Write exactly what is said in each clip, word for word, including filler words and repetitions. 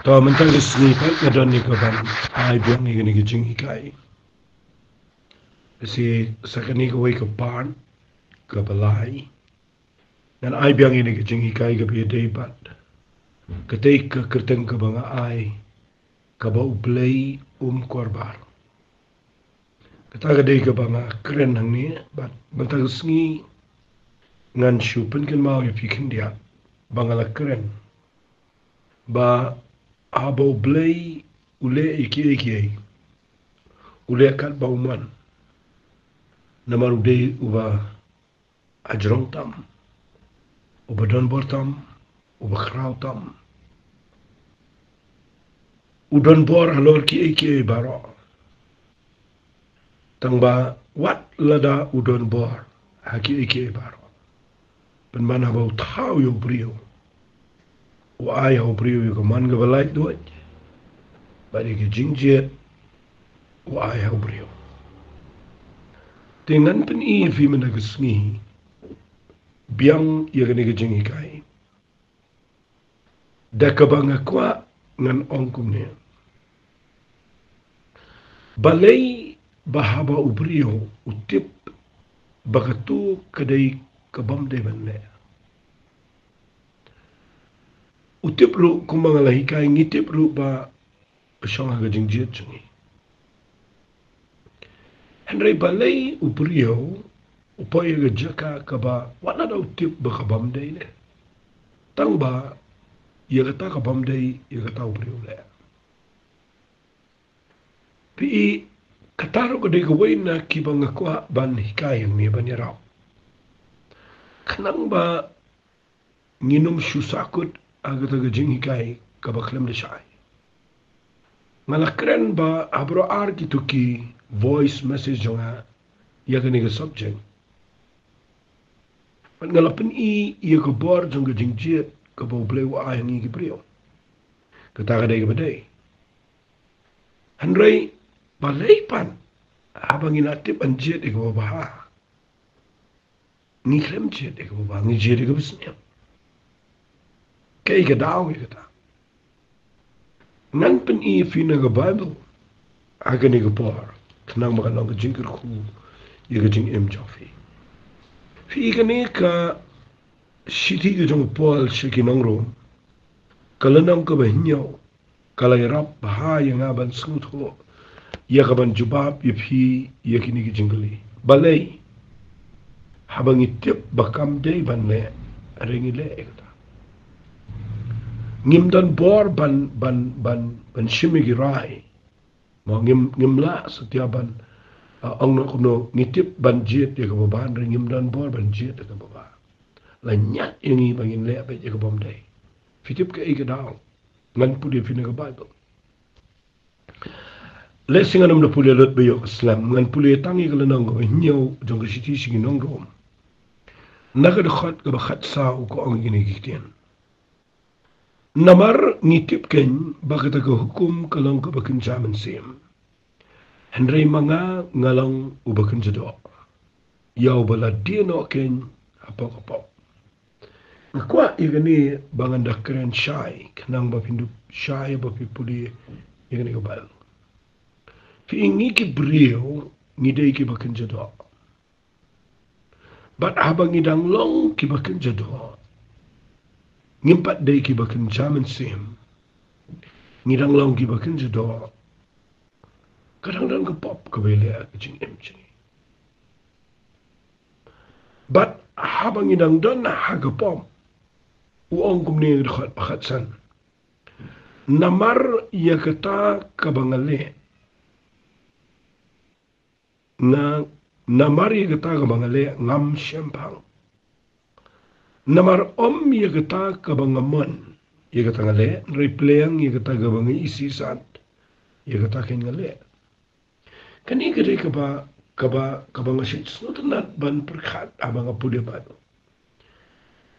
Ka mynta ka sngi pat nga don ïa ka ban ai biang ïa kane ka jinghikai. Ka shi sa kane kawei ka part kaba lai. Ngan ai biang ïa kane ka jinghikai kaba ïadei bad katei ka kyrteng kaba nga ai, kaba U Blei um kyrpad. Kata ka dei kaba nga kren hangne, bad mynta ka sngi ngan shu pynkynmaw ïa phi khyndiat ba nga la kren ba haba U Blei u leh ïa kiei kiei, u leh katba u mon. Namar u dei uba hajrong tam, uba don bor tam, uba khraw tam. U don bor halor kiei kiei baroh. Tang ba wat lada u don bor ha kiei kiei baroh, pynban haba u thaw ïa u briew, u ai ha u briew ïa ka mon kaba laitluid bad ïa ka jingjied, u ai ha u briew. Te ngan pyni ïa phi mynta ka sngi biang ïa kane ka jinghikai. Da kaba nga kwah ngan ong kumne. Balei ba haba u briew u tip ba katu ka dei ka bym dei ban leh? U tip ruh kumba nga la hikai, ngi tip ruh ba ka shong ha ka jingjied jong ngi. Hynrei balei u briew u poi ïa ka jaka kaba wat lada u tip ba ka bym dei leh? Tang ba ïa kata ka bym dei, ïa kata u briew u leh. Phi i, kata ruh ka dei kawei na kiba nga kwah ban hikai ïa ngi ban ïarap. Khnang ba ngin ym shu sahkut ha kata ka jinghikai kaba khlem da shai. Nga la kren ba ha baroh ar kito ki voice message jong nga ïa kane ka subject. Bad nga la pyni ïa ka bor jong ka jingjied kaba U Blei u ai ha ngi ki briew. Kata ka dei kaba dei. Hynrei balei pat haba ngi la tip ban jied ïa kaba bha, ngi khlem jied ïa kaba bha, ngi jied ïa kaba sniew? Kaei ka daw ïa kata? Ngan pyni ïa phi na ka Baibl ha kane ka por, khnang ba kan long ka jingkyrkhu ïa ka jingim jong phi. Phi i, kane ka shithi ka jong u Paul sha ki nong Rom, ka lynnong kaba hynñiew, ka la ïarap bha ïa nga ban sngewthuh ïa ka ban jubab ïa phi ïa kine ki jingkylli. Balei haba ngi tip ba kam dei ban leh, hynrei ngi leh ïa kata? Ngim don bor ban, ban, ban, ban shim ïa ki rai. Mo, ngim, ngim lah satia ban, ah, ong noh kumno, ngi tip ban jied ïa kaba bha, hynrei ngim don bor ban jied ïa kaba bha. La ñiad ïa ngi ba ngin leh beit ïa ka bym dei. Phi tip kaei ka daw? Ngan pule ïa phi na ka Baibl. Lehse ngan ym da pule lut ba ïoh ka slem, ngan pule tang ïa ka lynnong kaba hynñiew jong ka shithi sha ki nong Rom. Na ka dkhot kaba khatsaw ka ong ïa kine ki ktien. Namar ngi tip keiñ ba kata ka hukum ka long kaba kynja mynsiem. Hynrei ma nga, nga long uba kynja doh ïa uba la die noh keiñ hapoh ka pop. Nga kwah ïa kane ba ngan da kren shai, khnang ba phin dup shai ba phi pule ïa kane ka Baibl. Phi i, ngi ki briew ngi dei kiba kynja doh. Bad haba ngi dang long kiba kynja doh, ngim pat dei kiba kynja mynsiem, ngi dang long kiba kynja doh, ka dang don ka pop kaba ïaleh ha ka jingim jong ngi. Bad haba ngi dang don ha ka pop, u ong kumne ha ka dkhot ba khatsan. Namar ïa kata kaba nga leh, nga, namar ïa kata kaba nga leh ngam shemphang. Namar ym ïa kata kaba nga mon ïa kata nga leh, hynrei pleng ïa kata kaba nga isih sat, ïa kata keiñ nga leh. Kane ka dei kaba, kaba, kaba nga shait sngewtynnat ban pyrkhat haba nga pule Baibl.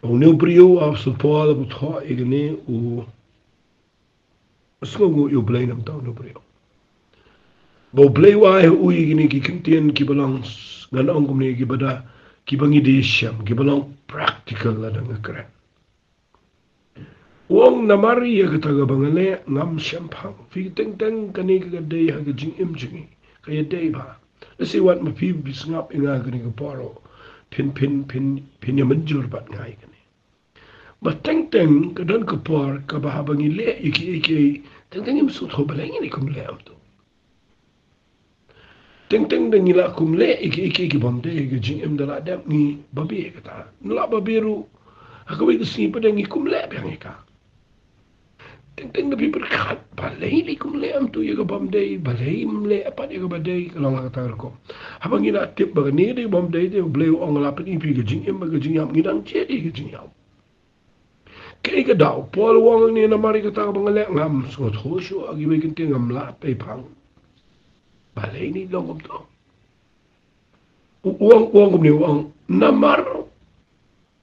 Une u briew, u Apostol Paul, u thoh ïa kane, u sngewnguh ïa U Blei namar uta une u briew. Ba U Blei u ai ha u ïa kine ki kyntien kiba long, ngan ong kumne, kiba da, kiba ngi dei shem, kiba long practical lada nga kren. U ong namar ïa kata kaba nga leh ngam shemphang. Phi, teng teng kane ka dei ha ka jingim jong ngi. Ka ïadei bha. Lehse wat ma phi phi sngap ïa nga kane ka por. Phin, phin, phin, phin ïa mynjur bad nga ïa kane. Ba teng teng ka don ka por kaba haba ngi leh ïa kiei kiei, teng teng ngim sngewthuh balei ngi leh kum leh ym tu. Teng teng da ngi lah kum leh ïa kiei kiei ki bym dei, ka jingim da lah dep ngi babe ïa kata. Ngi lah babe ruh ha kawei ka sngi pat da ngi kum leh biang ïa ka. Teng teng da phi pyrkhat balei leh kum leh ym tu ïa ka bym dei, balei ym leh pat ïa kaba dei, ka long ha kata ka rukom. Haba ngi lah tip ba kane ka dei bym dei, te U Blei u ong la pyn-i phi ka jingim bad ka jingïap, ngi dang jied ïa ka jingïap. Kaei ka daw, Paul u ong ne namar ïa kata kaba nga leh ngam sngewthuh shuh, ha kiwei ki ktien ngam lah pei phang. Balei ngi long kumto? U ong, u ong kumne, u ong namar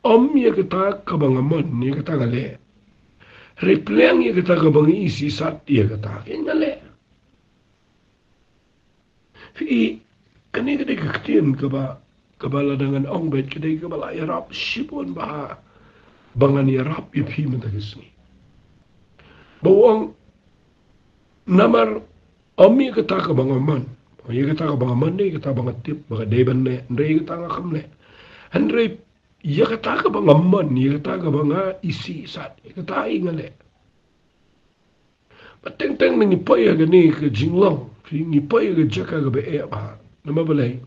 ym ïa kata kaba nga mon ïa kata nga leh. Hynrei pliang ïa kata kaba nga isih sat ïa kata kein nga leh. Phi, kane ka dei ka ktien kaba, kaba lada ngan ong beit ka dei kaba la ïarap shibun bha ba ngan ïarap ïa phi mynta ka sngi. Ba u ong namar ym ïa kata kaba nga mon. Ïa kata kaba nga mon dei kata ba nga tip ba ka dei ban leh, hynrei ïa kata nga kham leh. Hynrei ïa kata kaba nga mon, ïa kata kaba nga isih sat, ïa kata ïa nga leh. Ba teng teng ngi poi ïa kane ka jinglong, phi, ngi poi ïa ka jaka kaba eh bha. Namar balei?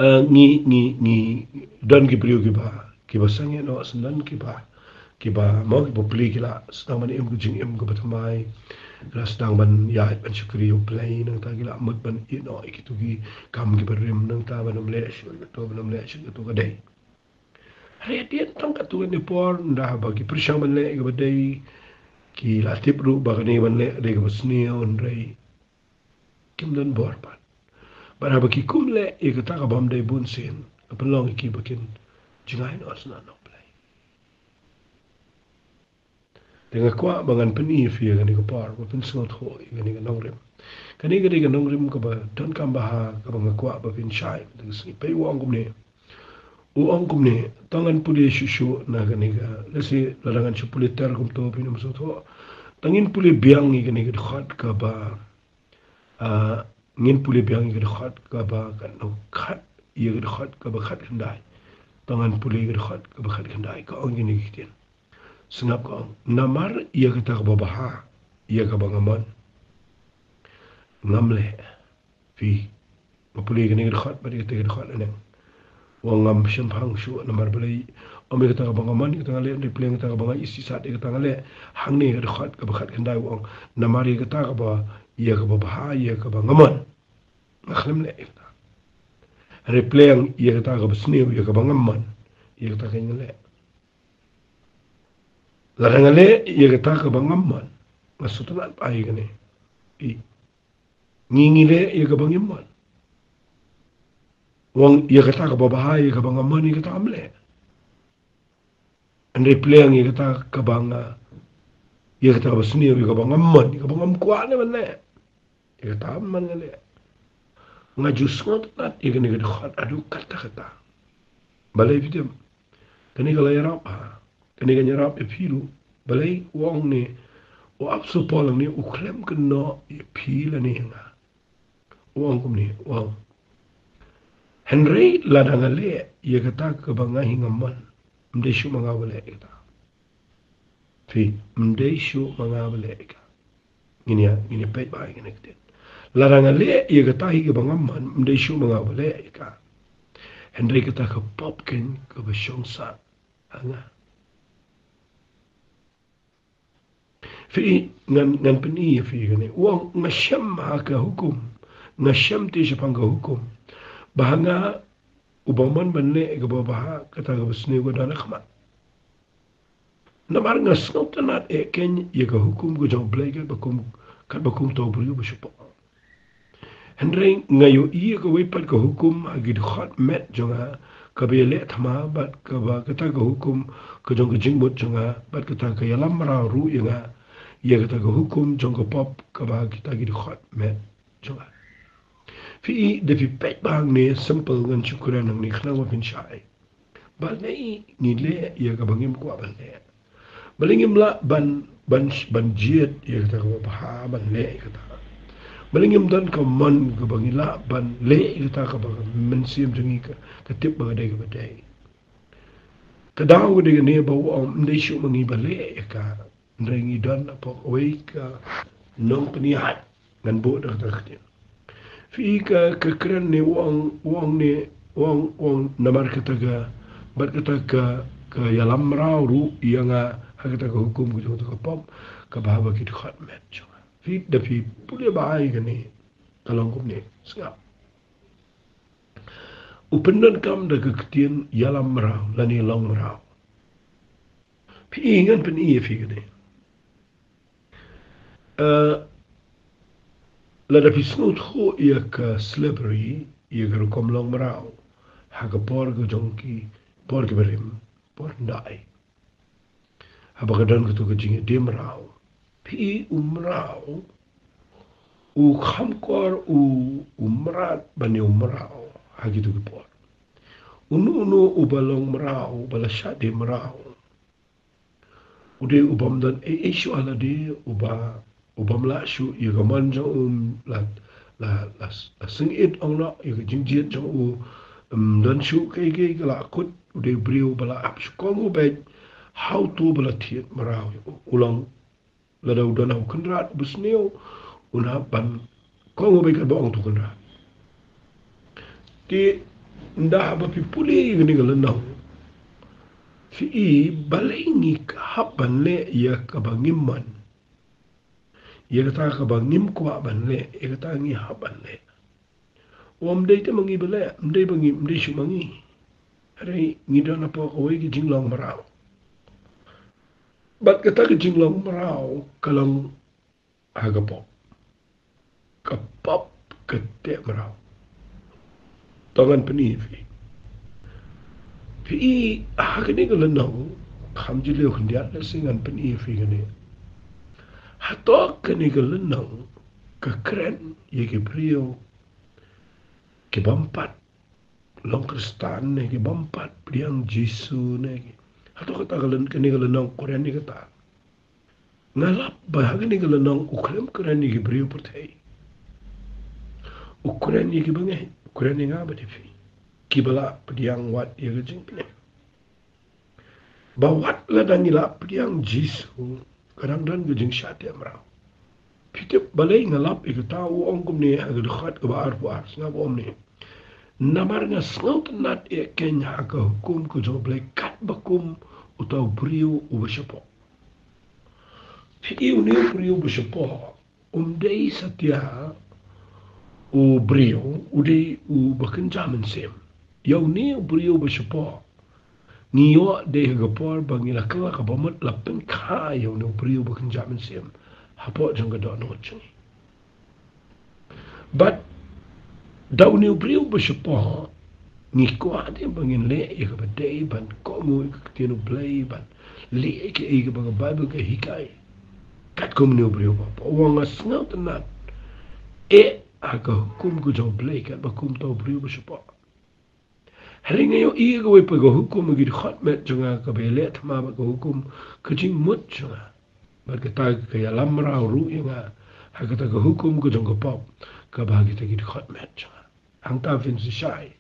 Eh, ngi, ngi, ngi don ki briew kiba, kiba sangeh noh, sa don kiba, kiba mo kiba pli ki la sdang ban im ka jingim kaba thymmai, ki la sdang ban ïaid ban shakri ïa U Blei, nangta ki la mut ban ïeh noh ïa kitu ki kam kiba rim, nangta ban ym leh shuh kato, ban ym leh shuh kato ka dei. Hynrei hadien tang katto katne por, ynda ba ki pyrshang ban leh ïa kaba dei, ki la tip ruh ba kane ban leh ka dei kaba sniew, hynrei kim don bor pat. Bad haba ki kum leh ïa kata ka bym dei, bunsien ka pynlong ïa ki ba kin jngai noh, sa noh U Blei. Te nga kwah ba ngan pyni ïa phi ïa kane ka por ba phin sngewthuh ïa kane ka nongrim. Kane ka dei ka nongrim kaba donkam bha kaba nga kwah ba phin shai mynta ka sngi. Peit, u ong kumne. U ong kumne, to ngan pule shuh shuh na kane ka, lehse lada ngan shu pule ter kumto phin ym sngewthuh. To ngin pule biang ïa kane ka dkhot kaba Ah, ngin pule biang ïa ka dkhot kaba khat, no, khat, ïa ka dkhot kaba khatkhyndai. To ngan pule ïa ka dkhot kaba khatkhyndai, ka ong kine ki ktien. Sngap, ka ong, namar ïa kata kaba bha ïa kaba nga mon, ngam leh. Phi, ma pule ïa kane ka dkhot bad ïa kata ka dkhot lane. Ong ngam shemphang shuh namar balei? Ym ïa kata kaba nga mon ïa kata nga leh, hynrei pliang ïa kata kaba nga isih sat ïa kata nga leh. Hangne ka dkhot kaba khatkhyndai u ong, namar ïa kata kaba, ïa kaba bha ïa kaba nga mon, nga khlem leh ïa kata. Hynrei pliang ïa kata kaba sniew ïa kaba ngam mon, ïa kata kein nga leh. Lada nga leh ïa kata kaba ngam mon, nga sngewtynnat bha ïa kane. I, ngi, ngi leh ïa kaba ngim mon. Ong ïa kata kaba bha ïa kaba ngam mon, ïa kata ngam leh. Hynrei pliang ïa kata kaba nga, ïa kata kaba sniew ïa kaba ngam mon, ïa kaba ngam kwah ne ban leh, ïa kata ngam mon nga leh. Nga ju sngewtynnat ïa kane ka dkhot haduh katta katta. Balei phi tip? Kane ka la ïarap ha, kane ka ïarap ïa phi ruh. Balei u ong ne, u apostol Paul hangne u khlem kynnoh ïa phi lane ïa nga. U ong kumne, u ong, hynrei lada nga leh ïa kata kaba nga hi ngam mon, ym dei shuh ma nga ba leh ïa kata. Phi, ym dei shuh ma nga ba leh ïa ka. Ngin ïa, ngin ïa peit bha ïa kane ka ktien. Lada nga leh ïa kata hi kaba ngam mon, ym dei shuh ma nga ba leh ïa ka. Hynrei kata ka pop kein kaba shong sah ha nga. Phi, ngan, ngan pyni ïa phi kane. U ong nga shem ha ka hukum, nga shem te shaphang ka hukum, ba ha nga uba mon ban leh kaba bha, kata kaba sniew ka don ha khmat. Namar nga sngewtynnat eh kein ïa ka hukum ka jong U Blei katba kum, katba kumta u briew ba shu pop. Hynrei nga ïohi ïa kawei pat ka hukum ha ki dkhot met jong nga, kaba ïaleh thma bad kaba kata ka hukum ka jong ka jingmut jong nga, bad kata ka ïalam mraw ruh ïa nga ïa kata ka hukum jong ka pop kaba ha kita ki dkhot met jong nga. Phi, da phi peit bha hangne, simple, ngan shu kren hangne khnang ba phin shai. Balei ngi leh ïa kaba ngim kwah ban leh? Balei ngim lah ban, ban, ban jied ïa kata kaba bha, ban leh ïa kata? Balei ngim don ka mon kaba ngi lah ban leh ïa kata kaba ka mynsiem jong ngi ka, ka tip ba ka dei kaba dei? Ka daw ka dei kane ba u ong, ym dei shuh ma ngi ba leh ïa ka. Hynrei ngi don hapoh kawei ka nongpynïaid. Ngan buh da kata ka ktien. Phi i ka, ka kren ne u ong, u ong ne, u ong, u ong namar kata ka, bad kata ka, ka ïalam mraw ruh ïa nga ha kata ka hukum ka jong kata ka pop, kaba haba ki dkhot met jong nga. Phi, da phi pule ba ai kane, ka long kumne, sngap. U pyndonkam da ka ktien ïalam mraw, lane long mraw. Phi i, ngan pyni ïa phi kane. Eh, lada phi sngewthuh ïa ka slavery, ïa ka rukom long mraw ha ka por ka jong ki, por ki barim, por ndai. Haba ka don kato ka jingïadei mraw. Phi i, u mraw u kham kor u, u mrad ban ïa u mraw ha kito ki por. Uno uno uba long mraw, uba la shah dei mraw, u dei u bym don ei ei shuh ha lade, uba, u bym lah shuh ïa ka mon jong u, la, la, la, la sngewthuh ong noh ïa ka jingjied jong u, ym don shuh kaei kaei ka la kut. U dei u briew ba la ap sha kong u beit ha uto ba la thied mraw ïa u. U long, lada u don ha u kynrad uba sniew, un hap ban kong u beit katba ong uto u kynrad. Te ynda haba phi pule ïa kane ka lynnong, phi i, balei ngi hap ban leh ïa kaba ngim mon, ïa kata kaba ngim kwah ban leh, ïa kata ngi hap ban leh? Ym dei te ma ngi ba leh, ym dei ba ngi, ym dei shuh ma ngi. Hynrei ngi don hapoh kawei ka jinglong mraw. Bad kata ka jinglong mraw ka long ha ka pop. Ka pop ka teh mraw. To ngan pyni ïa phi. Phi i, ha kane ka lynnong, kham jylliew khyndiat lehse ngan pyni ïa phi kane. Hato kane ka lynnong ka kren ïa ki briew ki bym pat long Khristan ne ki bym pat pdiang Jisu ne ki. Hato kata ka lyn-, kane ka lynnong kren ïa kata? Nga lap ba ha kane ka lynnong u khlem kren ïa ki briew pyrthei. U kren ïa ki bangeit, u kren ïa nga bad ïa phi, kiba la pdiang wat ïa ka jingpynim. Ba wat lada ngi la pdiang Jisu, ka dang don ka jingshah teh mraw. Phi tip balei nga lap ïa kata? U ong kumne ha ka dkhot kaba arphew ar, sngap, u ong kumne: Namar nga sngewtynnat ïa kane ha ka hukum ka jong U Blei katba kum uta u briew uba shapoh. Phi i, une u briew uba shapoh um dei satia u briew, u dei uba kynja mynsiem. Ïa une u briew uba shapoh ngi ïoh dei ha ka por ba ngi la kylla ka bamut, la pynkha ïa une u briew uba kynja mynsiem hapoh jong ka dohnud jong ngi. Bad da une u briew uba shapoh ngi kwah de ba ngin leh ïa kaba dei, ban kohnguh ïa ka ktien U Blei, ban leh ïa kaei kaba ka Baibl ka hikai. Katkum une u briew uba shapoh, u ong, nga sngewtynnat eh ha ka hukum ka jong U Blei katba kum uta u briew uba shapoh. Hynrei nga ïohi ïa kawei pat ka hukum ha ki dkhot met jong nga kaba ïaleh thma bad ka hukum ka jingmut jong nga, bad kata ka ïalam mraw ruh ïa nga ha kata ka hukum ka jong ka pop kaba ha kita ki dkhot met jong nga. Hangta phin sa shai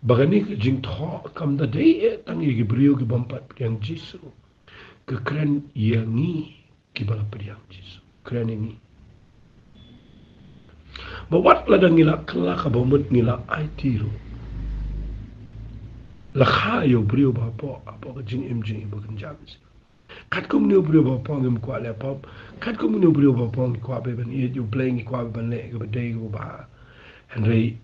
ba kane ka jingthoh kam da dei eh tang ïa ki briew ki bym pat pdiang Jisu, ka kren ïa ngi kiba la pdiang Jisu, kren ïa ngi. Ba wat lada ngi la kylla ka bamut, ngi la aiti ruh, la kha ïa u briew uba hapoh, hapoh ka jingim jong ngi ba kynja mynsiem. Katkum une u briew uba hapoh ngim kwah leh pop, katkum une u briew uba hapoh ngi kwah beit ban ïeit ïa U Blei, ngi kwah beit ban leh kaba dei kaba bha. Hynrei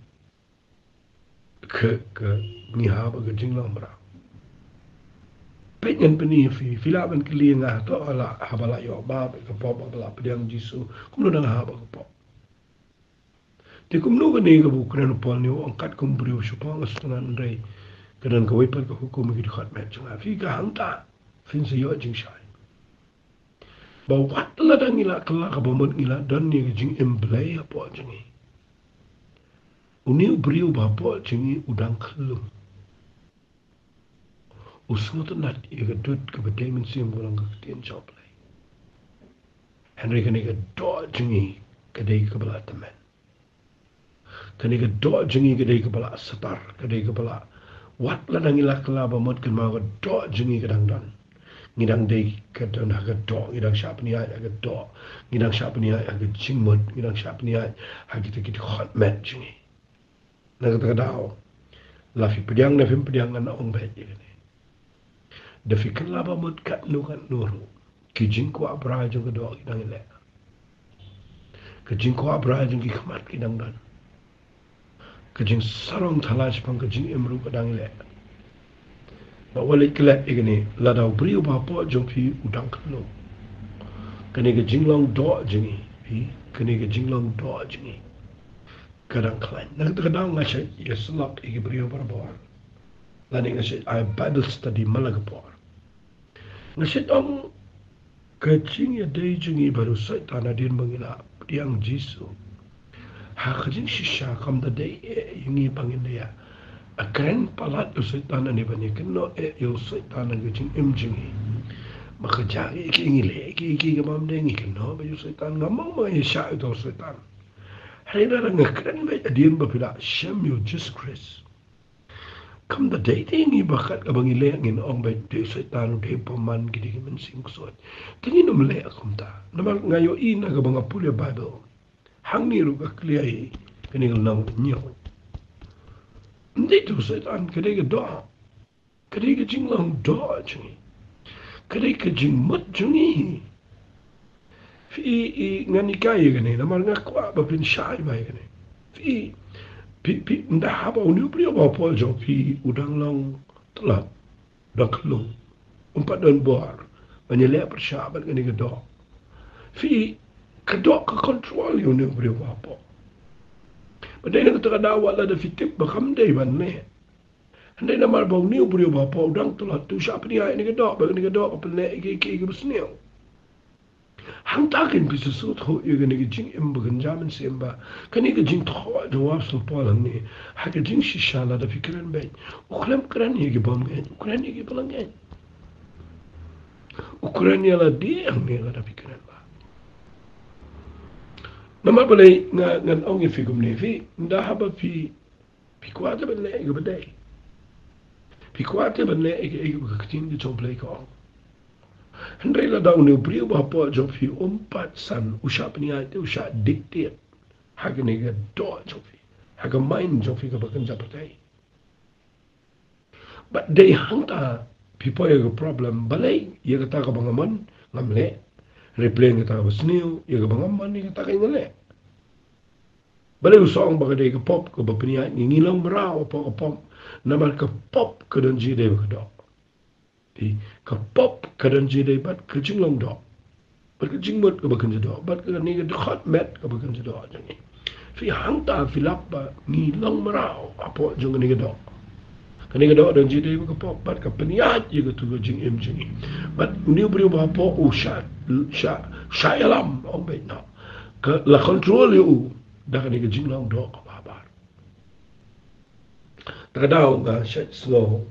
ka, ka, ngi hap ha ka jinglong mraw. Peit, ngan pyni ïa phi, phi lah ban kylli ïa nga, to, la, haba la ïoh bad ka pop, haba la pdiang Jisu, kumno dang hap ha ka pop? Te kumno kane kaba u kren u Paul ne u ong katkum u briew shapoh, nga sngewtynnat, hynrei ka don kawei pat ka hukum ha ki dkhot met jong nga. Phi, ka hangta phin sa ïoh jingshai. Ba wat lada ngi la kylla ka bamut, ngi la don ïa ka jingim Blei hapoh jong ngi, une u briew uba hapoh jong ngi u dang khyllung. U sngewtynnad ïa ka dud kaba dei mynsiem ka long ka ktien jong U Blei. Hynrei kane ka doh jong ngi ka dei kaba la tymmen. Kane ka doh jong ngi ka dei kaba la satar, ka dei kaba la, wat lada ngi la kylla ba mut, kynmaw ka doh jong ngi ka dang don. Ngi dang dei ka don ha ka doh, ngi dang shah pynïaid ha ka doh, ngi dang shah pynïaid ha ka jingmut, ngi dang shah pynïaid ha kita ki dkhot met jong ngi. Na kata ka daw, la phi pdiang ne phim pdiang, ngan ong beit ïa kane. Da phi kylla ba mut katno katno ruh, ki jingkwah brai jong ka doh ki dang ïaleh. Ka jingkwah brai jong ki khmat ki dang don. Ka jingsarong thala shaphang ka jingim ruh ka dang ïaleh. Bad wat leit klet ïa kane, lada u briew ba hapoh jong phi u dang kynlong, kane ka jinglong doh jong ngi, phi, kane ka jinglong doh jong ngi ka dang khlaiñ. Na kata ka daw nga shait ïasyllok ïa ki briew barabor, lane nga shait ai Bible study man la ka por. Nga shait ong, ka jingïadei jong ngi bad u Soitan hadien ba ngi la pdiang Jisu, ha ka jingshisha kam da dei eh ïa ngi ba ngin da ïa kren palat ïa u Soitan, ne ban ïa kynnoh eh ïa u Soitan ha ka jingim jong ngi. Ba ka jaka ïa ki ngi leh ïa ki, ïa ki kaba ym dei, ngi kynnoh beit ïa u Soitan. Nga mong ba ngi shah ïa uta u Soitan. Hynrei lada nga kren beit hadien ba phi la shem ïa u Jisu Khrist, kam da dei te ïa ngi ba kat kaba ngi leh ngin ong beit, dei u Soitan, u dei u bymman, ki dei ki mynsiem ksuid. Te ngin ym leh kumta. Namar nga ïohi na kaba nga pule Bible, hangne ruh ka clear hi, kane ka lynnong hynñiew. Ym dei te u Soitan, ka dei ka doh. Ka dei ka jinglong doh jong ngi. Ka dei ka jingmut jong ngi. Phi i, i, ngan hikai ïa kane, namar nga kwah ba phin shai bha ïa kane. Phi i, phi, phi, ynda haba une u briew ba hapoh jong phi u dang long tlot, u dang kynlong, um pat don bor ban ïaleh pyrshah bad kane ka doh. Phi i, ka doh ka control ïa une u briew ba hapoh. Bad dei na kata ka daw wat lada phi tip ba kam dei ban leh, hynrei namar ba une u briew ba hapoh u dang tlot, te u shah pynïaid ïa kane ka doh, bad kane ka doh ka pynleh ïa ki, ki, kiba sniew. Hangta kein phi sngewthuh ïa kane ka jingim ba kynja mynsiem, ba kane ka jingthoh jong u Apostol Paul hangne, ha ka jingshisha lada phi kren beit, u khlem kren ïa ki bym ngeit, u kren ïa kiba la ngeit. U kren ïa lade hangne lada phi kren bha. Namar balei nga, ngan ong ïa phi kumne, phi, ynda haba phi Phi kwah te ban leh ïa kaba dei. Phi kwah te ban leh ïa ka, ïa kaba ka ktien ka jong U Blei ka ong. Hynrei lada une u briew ba hapoh jong phi um pat san, u shah pynïaid te, u shah dictate ha kane ka doh jong phi, ha ka mind jong phi kaba kynja pyrthei. Bad dei hangta phi poi ïa ka problem, balei ïa kata kaba nga mon ngam leh, hynrei pynlong ïa kata kaba sniew, ïa kaba ngam mon ïa kata ka nga leh. Balei u shu ong ba ka dei ka pop kaba pynïaid ngi, ngi long mraw hapoh ka pop. Namar ka pop ka don jingïadei bad ka doh. Phi, ka pop ka don jingïadei bad ka jinglong doh, bad ka jingmut kaba kynja doh, bad kane ka dkhot met kaba kynja doh jong ngi. Phi, hangta phi lap ba ngi long mraw hapoh jong kane ka doh. Kane ka doh don jingïadei bad ka pop, bad ka pynïaid ïa katu ka jingim jong ngi. Bad une u briew ba hapoh u shah, shah, shah ïalam, ong beit noh. Ka la control ïa u da kane ka jinglong doh kaba habar. Te ka daw nga shait sngew,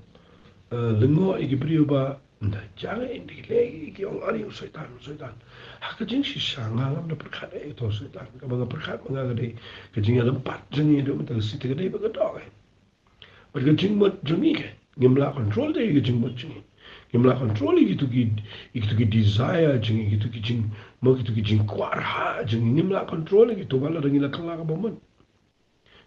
eh, lyngngoh ïa ki briew ba ynda jia ngi, ynda ki leh ïa ki, ki ong, "Ani u Soitan, u Soitan." Ha ka jingshisha nga ngam da pyrkhat ïa uto u Soitan. Kaba nga pyrkhat ma nga ka dei ka jingïalympat jong ngi, ïa uto u Soitan, ka dei ba ka doh, eh. Bad ka jingmut jong ngi, ka ngim lah control te ïa ka jingmut jong ngi. Ngim lah control ïa kitu ki, ïa kitu ki desire jong ngi, ïa kitu ki jing, mo kitu ki jingkwah rhah jong ngi. Ngim lah control ïa kitu, wat lada ngi la kylla kaba mut.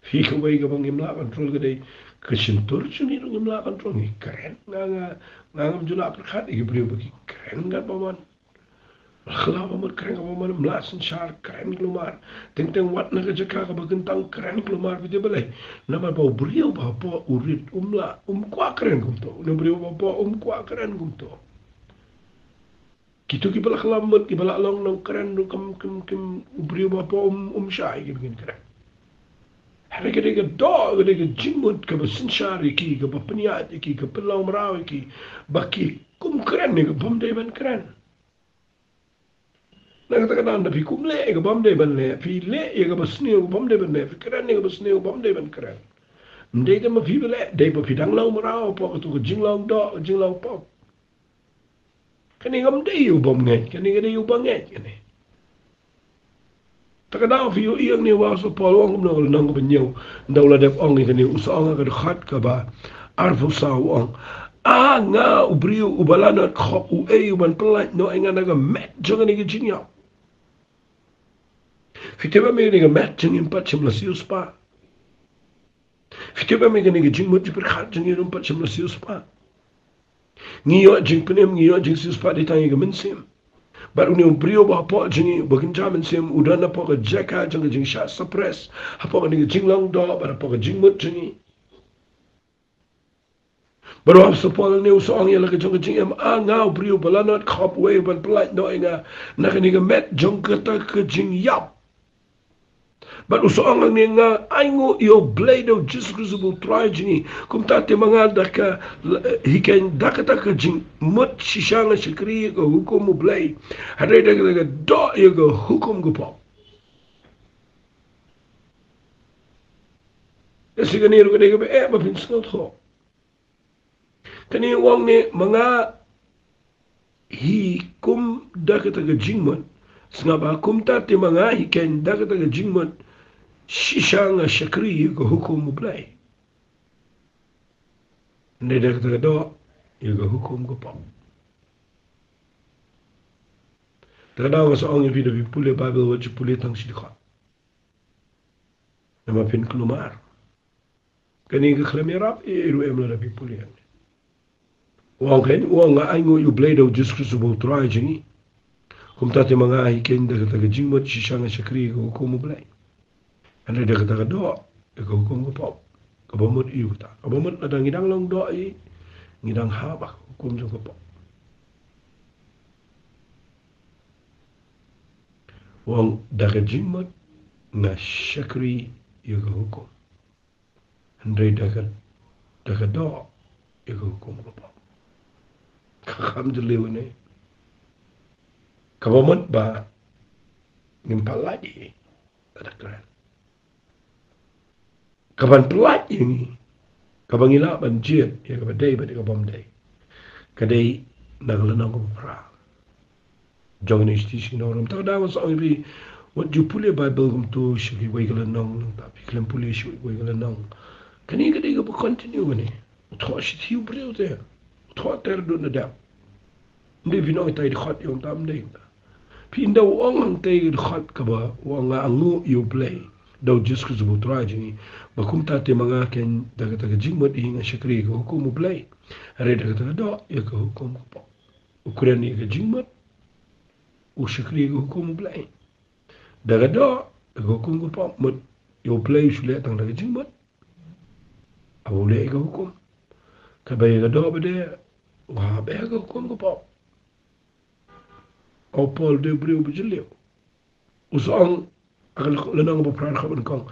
Phi, kawei kaba ngim lah control ka dei ka shyntur jong ngi ruh ngim lah control, ngi kren. Nga, nga, nga ngam ju lah pyrkhat ïa ki briew ba ki kren katba mon. Ba la kylla ba mut kren katba mon, ym lah synshar, kren kulmar. Teng teng wat na ka jaka kaba kyntang, kren kulmar. Phi tip balei? Namar ba u briew ba hapoh u rit um lah, um kwah kren kumto. Une u briew ba hapoh um kwah kren kumto. Kitu kiba la kylla mut, kiba la long nongkren ruh kam, kam, kam, u briew ba hapoh um, um shah ïa ki ba kin kren. Hynrei ka dei ka doh, ka dei ka jingmut kaba synshar ïa ki, kaba pynïaid ïa ki, ka pynlong mraw ïa ki ba ki kum kren ïa kaba ym dei ban kren. Na kata ka daw, ynda phi kum leh ïa kaba ym dei ban leh, phi leh ïa kaba sniew kaba ym dei ban leh, phi kren ïa kaba sniew kaba ym dei ban kren, Ym dei te ma phi ba leh, dei ba phi dang long mraw hapoh kato ka jinglong doh, ka jinglong pop. Kane kam dei ïa u bym ngeit, kane ka dei ïa u ba ngeit kane. Te ka daw phi ïohi ïa kane u Apostol Paul u ong kumno, ka lynnong kaba hynñiew, ynda u la dep ong ïa kane, u sa ong ha ka dkhot kaba arphew saw u ong, "A nga u briew uba lanot khop, uei u ban pyllait noh ïa nga na ka met jong kane ka jingïap?" Phi tip ba ïa kane ka met jong ngi ym pat shym la siewspah. Phi tip ba ïa kane ka jingmut jingpyrkhat jong ngi ruh ym pat shym la siewspah. Ngi ïoh jingpynim, ngi ïoh jingsiewspah dei tang ïa ka mynsiem. Bad une u briew uba hapoh jong ngi uba kynja mynsiem u don hapoh ka jaka jong ka jingshah suppress hapoh kane ka jinglong doh bad hapoh ka jingmut jong ngi. Bad u Apostol Paul une u sa ong ïa la ka jong ka jingim, "A nga u briew ba lanot khop, uei u ban pyllait noh ïa nga na kane ka met jong kata ka jingïap?" Bad u sa ong hangne, "Nga ainguh ïa U Blei da U Jisu Khrist uba U Trai jong ngi. Kumta te ma nga da ka, eh, hi keiñ da kata ka jingmut shisha nga shakri ïa ka hukum U Blei, hynrei da kata ka doh ïa ka hukum ka pop." Te shi kane ruh ka dei kaba eh ba phin sngewthuh. Kane u ong ne, ma nga hi kum da kata ka jingmut, sngap, kumta te ma nga hi keiñ da kata ka jingmut shisha nga shakri ïa ka hukum U Blei, hynrei da kata ka doh ïa ka hukum ka pop. Te ka daw nga sa ong ïa phi, da phi pule Baibl wat ju pule tang shi dkhot. Namar phin kulmar. Kane ka khlem ïarap ei ei ruh em lada phi pule. U ong keiñ, u ong, "Nga ainguh ïa U Blei da U Jisu Khrist uba U Trai jong ngi. Kumta te ma nga hi keiñ da kata ka jingmut shisha nga shakri ïa ka hukum U Blei, hynrei da kata ka doh ïa ka hukum ka pop." Kaba mut aïu kata? Kaba mut lada ngi dang long doh hi, ngi dang ha ba ka hukum jong ka pop. U ong, da ka jingmut nga shakri ïa ka hukum, hynrei da ka, da ka doh ïa ka hukum ka pop. Ka kham jylliew ne. Kaba mut ba ngim pat lait hi. Ka da kren. Kaban pyllait ïa ngi, kaba ngi lah ban jied ïa kaba dei bad ïa kaba ym dei, ka dei na ka lynnong kaba phra jong kine shi, shi nong rum. Te ka daw nga sa ong ïa phi, wat ju pule Baibl kumto sha kiwei ki lynnong, nangta phi khlem pule sha kiwei ki lynnong. Kane ka dei kaba continue kane. U thoh shithi u briew te, u thoh ter dun na dep. Ym dei phin ong ita i dkhot ïa u, tam dei. Phi, ynda u ong hangta i dkhot kaba u ong, "Nga ainguh ïa U Blei da U Jisu Khrist uba U Trai jong ngi, ba kumta te ma nga keiñ da kata ka jingmut hi nga shakri ïa ka hukum U Blei, hynrei da kata ka doh ïa ka hukum ka pop." U kren ïa ka jingmut, u shakri ïa ka hukum U Blei. Da ka doh ïa ka hukum ka pop, mut ïa U Blei u shu leh tang da ka jingmut, haba u leh ïa ka hukum. Kaba ïa ka doh ba dei, u hap ïa ka hukum ka pop. U Paul u dei u briew ba jylliew. U sa ong ha ka lynnong ba phra, kaba nyngkong,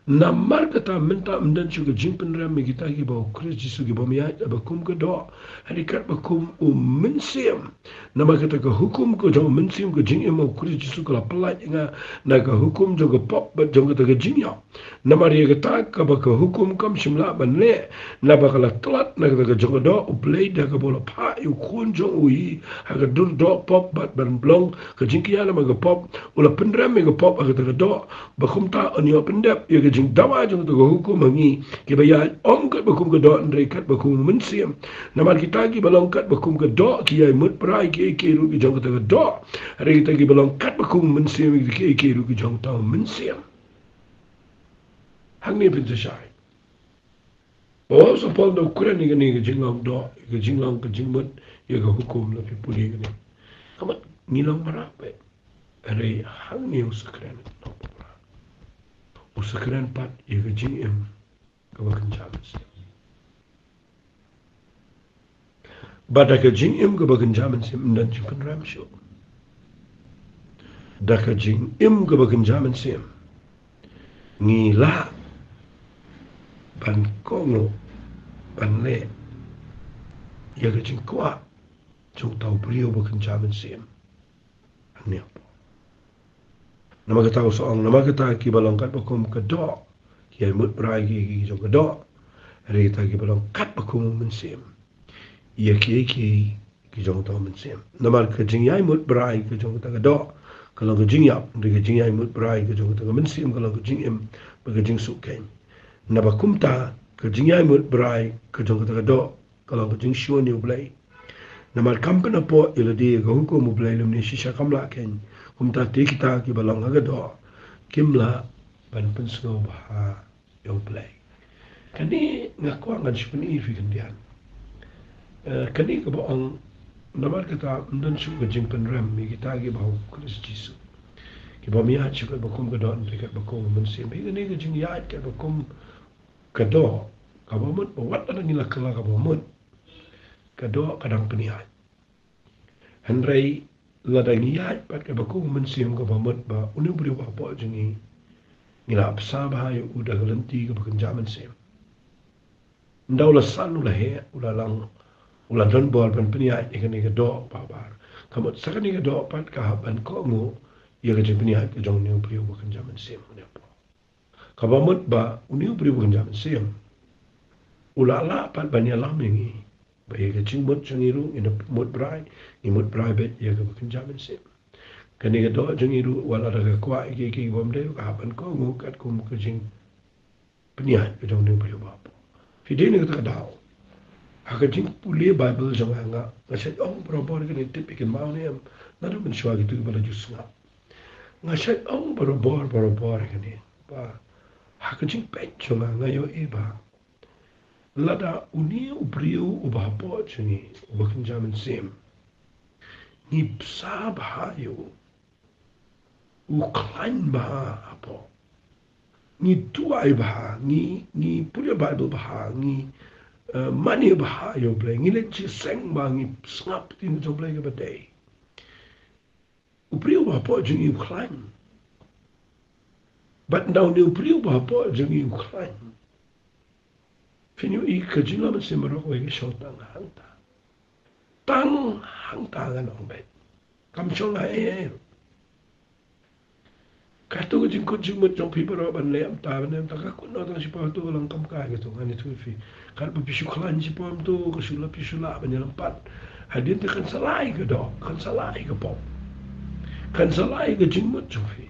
"Namar kata mynta ym don shuh ka jingpynrem ïa kita kiba ha U Khrist Jisu, ki bym ïaid haba kum ka doh, hynrei katba kum u Mynsiem. Namar kata ka hukum ka jong u Mynsiem ka jingim ha U Khrist Jisu ka la pyllait ïa nga na ka hukum jong ka pop bad jong kata ka jingïap. Namar ïa kata kaba ka hukum kam shym lah ban leh, naba ka la tlot na kata ka jong ka doh U Blei, da kaba u la phah ïa U Khun jong u hi ha ka dur doh pop, bad ban long ka jingkñia namar ka pop, u la pynrem ïa ka pop ha kata ka doh, ba kumta un ïoh pyndep ïa ka jingdawa jong kata ka hukum ha ngi kiba ïaid, ym katba kum ka doh, hynrei katba kum u Mynsiem. Namar kita kiba long katba kum ka doh ki ïai mut brai kiei kiei ruh ki jong kata ka doh, hynrei kita kiba long katba kum u Mynsiem, kiei kiei ruh ki jong uta u Mynsiem." Hangne phin sa shai. Ba u Apostol Paul u kren ïa kane ka jinglong doh, ïa ka jinglong, ka jingmut ïa ka hukum, la phi pule ïa kane. Ka mut ngi long mrad beit. Hynrei hangne u sa kren, u sa kren pat ïa ka jingim kaba kynja mynsiem. Bad da ka jingim kaba kynja mynsiem, ym don jingpynrem shuh. Da ka jingim kaba kynja mynsiem, ngi lah ban kohnguh, ban leh ïa ka jingkwah jong uta u briew ba kynja mynsiem. Hangne. Namar kata u sa ong, namar kata kiba long katba kum ka doh ki ïai mut brai kiei kiei ki jong ka doh, Hynrei kita kiba long katba kum u Mynsiem, ïa kiei kiei ki jong uta u Mynsiem. Namar ka jingïaimut brai ka jong kata ka doh ka long ka jingïap, hynrei ka jingïaimut brai ka jong kata ka Mynsiem ka long ka jingim bad ka jingsuk khein. Naba kumta ka jingïaimut brai ka jong kata ka doh ka long ka jingshiwa ïa U Blei. Namar kam pynpaw ïa lade ïa ka hukum U Blei lymne shisha kam lah khein. Kumta te kita kiba long ha ka doh kim lah ban pynsngewbha ïa U Blei. Kane nga kwah ngan shu pyni ïa phi khyndiat. Eh, kane kaba ong, namar kata ym don shuh ka jingpynrem ïa kita kiba ha u Khrist Jisu, kiba ym ïaid shuh katba kum ka doh hynrei katba kum u Mynsiem. Ïa kane ka jingïaid katba kum ka doh, kaba mut ba wat lada ngi la kylla kaba mut, ka doh ka dang pynïaid. Hynrei lada ngi ïaid pat katba kum u Mynsiem, kaba mut ba une u briew uba hapoh jong ngi, ngi la bsa bha ïa u da ka lynti kaba kynja mynsiem. Ynda u la san, u la heh, u la lang, u la don bor ban pynïaid ïa kane ka doh babar, ka mut sa kane ka doh pat ka hap ban kohnguh ïa ka jingpynïaid ka jong une u briew uba kynja mynsiem, une u briew. Kaba mut ba une u briew uba kynja mynsiem u la lah pat ban ïalam ïa ngi, ba ïa ka jingmut jong ngi ruh ngin mut brai, ngi mut brai beit ïa kaba kynja mynsiem. Kane ka doh jong ngi ruh wat lada ka kwah ïa kiei kiei kibym dei, ka hap ban kohnguh katkum ka jingpynïaid ka jong une u briew uba hapoh. Phi dei na kata ka daw, ha ka jingpule Baibl jong nga, nga, nga shait ong barabor kane, tip phi kynmaw ne em, naduh mynshuwa kito kiba la ju sngap. Nga shait ong barabor, barabor kane, ba ha ka jingpeit jong nga, nga ïohi ba lada une u briew uba hapoh jong ngi uba kynja mynsiem, ngi bsa bha ïa u, u khlaiñ bha hapoh, ngi duwai bha, ngi, ngi pule Baibl bha, ngi, eh, mane bha ïa U Blei, ngi leit jingïaseng bha, ngi sngap ktien jong U Blei kaba dei. U briew uba hapoh jong ngi u khlaiñ. Bad ynda une u briew uba hapoh jong ngi u khlaiñ, phin ïohi ka jinglong mynsiem baroh kawei ka shong tang hangta. Tang hangta, ngan ong beit. Kam shong ha ei ei. Kato ka jingkut jingmut jong phi baroh ban leh mynta, ban leh mynta, ka kut noh tang shiphang, to lang kam kai kato, ngan ïathuh ïa phi. Katba phi shu khlaiñ shiphang to, ka shu lah, phi shu lah ban ïalam pat. Hadien te kan sa lah ïa ka doh, kan sa lah ïa ka pop, kan sa lah ïa ka jingmut jong phi.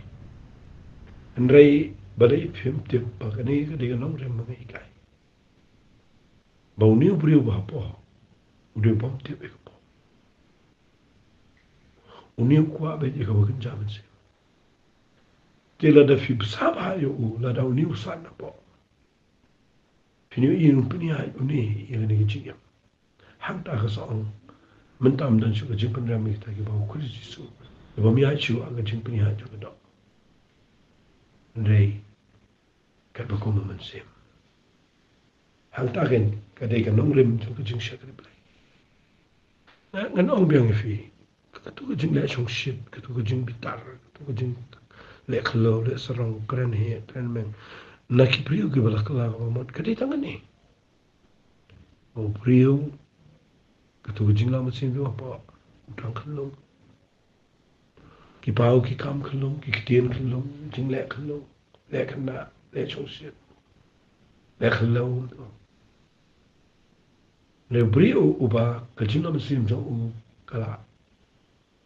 Hynrei balei phim tip ba kane ka dei ka nongrim ba nga hikai? Ba une u briew uba hapoh u dei u bym tip ïa ka pop. Une u kwah beit ïa kaba kynja mynsiem. Te lada phi bsa bha ïa u, lada une u san hapoh, phin ïohi un pynïaid une ïa kane ka jingim. Hangta ka sa ong, mynta ym don shuh ka jingpynrem ïa kita kiba ha u Khrist Jisu, kiba ym ïaid shuh ha ka jingpynïaid jong ka doh, hynrei katba kum u Mynsiem. Hangta keiñ ka dei ka nongrim jong ka jingshakri Blei. Nga, ngan ong biang ïa phi, kato ka jingleh shongshit, kato ka jingbitar, kato ka jingleh khlaw, leh sarong, kren heh, kren meng na ki briew kiba la kylla kaba mut, ka dei tang kane. U briew, kato ka jinglong mynsiem jong u hapoh, u dang khyllung. Ki paw ki kam khyllung, ki ktien khyllung, jingleh khyllung, leh khynnah, leh shongshit, leh khlaw. Leh u briew uba ka jinglong mynsiem jong u ka la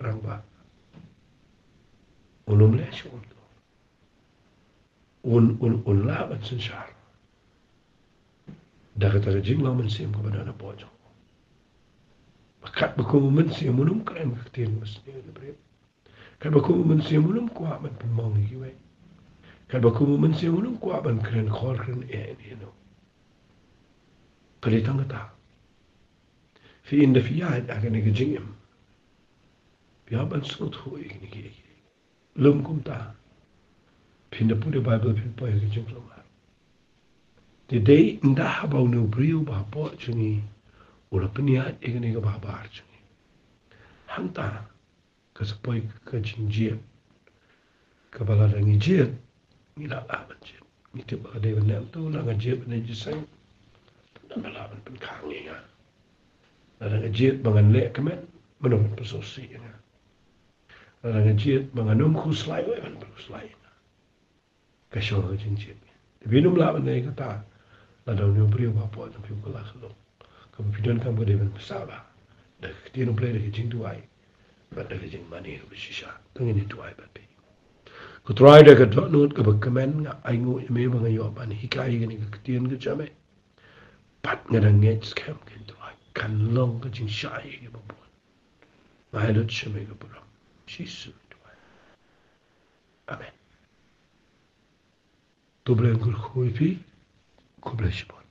rangbah, un ym leh shuh kumto. Un, un, un lah ban synshar da kata ka jinglong mynsiem kaba don hapoh jong u. Ba katba kum u Mynsiem un ym kren ka ktien basniew ïa u briew. Katba kum u Mynsiem un ym kwah ban pynmong ïa kiwei. Katba kum u Mynsiem un ym kwah ban kren khor kren eh ïano ïano. Ka dei tang kata. Phi, ynda phi ïaid ha kane ka jingim, phi hap ban sngewthuh ïa kine kiei kiei. Lym kumta, phin da pule Baibl phin poi ha ka jingkulmar. Te dei ynda haba une u briew uba hapoh jong ngi u la pynïaid ïa kane kaba habar jong ngi, hangta ka sa poi ka jingjied, kaba lada ngi jied, ngi lah lah ban jied. Ngi tip ba ka dei ban leh kumto, lada nga jied ban leit jingïaseng, mano ba lah ban pynkhang ïa nga? Lada nga jied ba ngan leh kmen, mano ban pynsngewsih ïa nga? Lada nga jied ba ngan ym khuslai, uei ban pynkhuslai ïa nga? Ka shong ha ka jingjied. Te phin ym lah ban leh kata Lada une u briew ba poi na phi u kylla ka lok, kaba phi donkam ka dei ban pynsah bha da ka ktien U Blei, da ka jingduwai bad da ka jingmane kaba shisha. To ngin ïa duwai bad phi. Ko Trai, da ka dohnud kaba kmen nga ainguh ïa me ba nga ïoh ban hikai ïa kane ka ktien ka jong me. Bad nga dang ngeit skhem, ko Trai, kan long ka jingshai ïa kiba bun. Nga ai lut sha me ka burom. Jisu Trai. Amen. To U Blei un kyrkhu ïa phi. Khublei shibun.